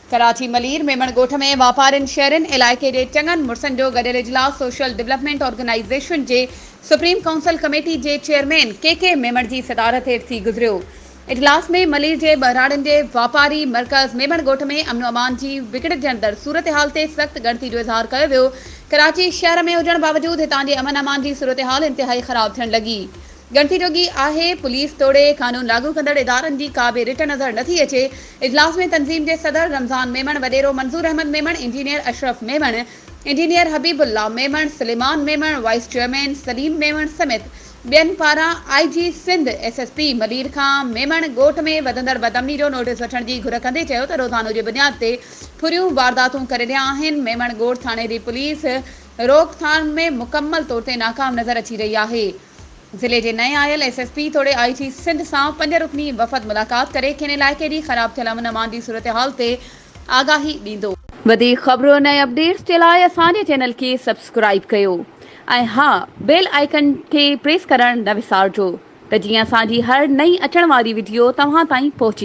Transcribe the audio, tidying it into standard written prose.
ڪراچي ملير ميمڻ ڳوٺ ۾ واپارين شهرين علائقي جي چڱن مڙسن جو گڏيل اجلاس سوشل ڊولپمينٽ آرگنائيزيشن جي سپريم ڪائونسل ڪميٽي جي چيئرمين ڪي ڪي ميمڻ جي صدارت هيٺ ٿي گذريو. اجلاس ۾ ملير جي ٻهراڙين جي واپاري مرڪز ميمڻ ڳوٺ ۾ امن و امان جي وگڙجندڙ صورتحال تي سخت ڳڻتي جو اظهار ڪيو ويو. ڪراچي شهر ۾ هجڻ باوجود هتان جي امن امان جي صورتحال انتهائي خراب ٿيڻ لڳي ڳڻتي جوڳي آهي، پوليس توڙي قانون لاڳو ڪندڙ ادارن جي ڪا به رٽ نظر نٿي اچي. اجلاس ۾ تنظيم جي صدر رمضان ميمڻ، وڏيرو منظور احمد ميمڻ، انجنيئر اشرف ميمڻ، انجنيئر حبيب الله ميمڻ، سليمان ميمڻ، وائيس چيئرمين سليم ميمڻ سميت ٻين پاران I G Sindh, S S P Malir کان ميمڻ ڳوٺ ۾ وڌندڙ بدامني جو نوٽيس وٺڻ جي گهر ڪندي چيو ته روزانو جي بنياد تي ڦريون وارداتون ڪري رهيا آهن، ميمڻ ڳوٺ ٿاڻي جي پوليس روڪٿام ۾ مڪمل طور تي ناڪام نظر اچي رهي آهي. ضلعي جي نئين آيل ايس ايس پي توڙي آء جي سنڌ سان پنج رڪني وفد ملاقات ڪري کين علائقي جي خراب ٿيل امن امان جي صورتحال تي آگاهي ڏيندو. وڌيڪ خبرن ۽ اپڊيٽس جي لاء اسان جي چينل کي سبسڪرائيب ڪيو ۽ ها بيل آئيڪن کي پريس ڪرڻ نه وسارجو ته جيئن اسان جي هر نئين اچڻ واري وڊيو توهان تائين پهچي.